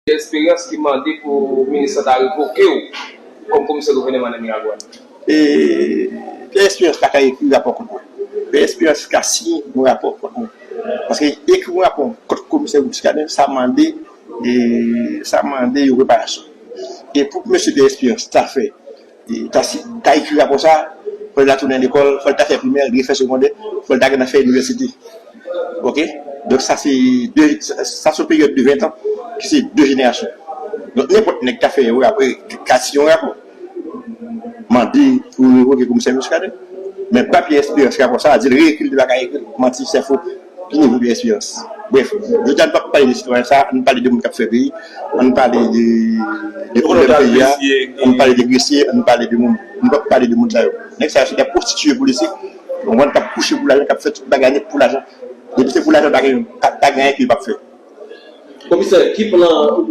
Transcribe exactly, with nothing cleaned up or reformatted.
Pierre Espérance ki mande pou minis lan ta revoke w kòm komisè gouvènman nan Miragwàn. E Pierre Espérance pa ka ekri rapò kont mwen. Pierre Espérance ka siyen yon rapò kont mwen. Paske ekri yon rapò kont komisè Muscadin, sa mande, e, sa mande yon preparasyon. E pou mesye Pierre Espérance ta fè, e, ta, si, ta ekri rapò sa, fò l ta tounen lekòl, fò l ta fè primè, refè segondè, fò l ta gentan fè inivèsite. Ok? Donk sa se de, sa se yon peryòd de ven tan, ki se de jenerasyon. Donk nenpòt nèg ka fè yon rapò, ka siyen yon rapò, mande pou revoke komisè Muscadin. Men pa Pierre Espérance rapò sa, di l reekri l, li pa ka ekri l, manti, sèfo, ki nivo Pierre Espérance. Brèf, jodi a nou p ap pale de sitwayen sa, nou pale de moun k ap fè peyi, nou pale de, de pwoblèm peyi a, nou pale de gresye, nou pale de moun, nou p ap pale de moun sa yo. Nèg sa yo se de pwostitiye politik, ou konprann, k ap kouche pou lajan, k ap fè tout bagay nèt pou lajan. Depi se pou lajan, pa gen, pa, pa gen anyen ke yo p ap fè. Komisè, ki plan ou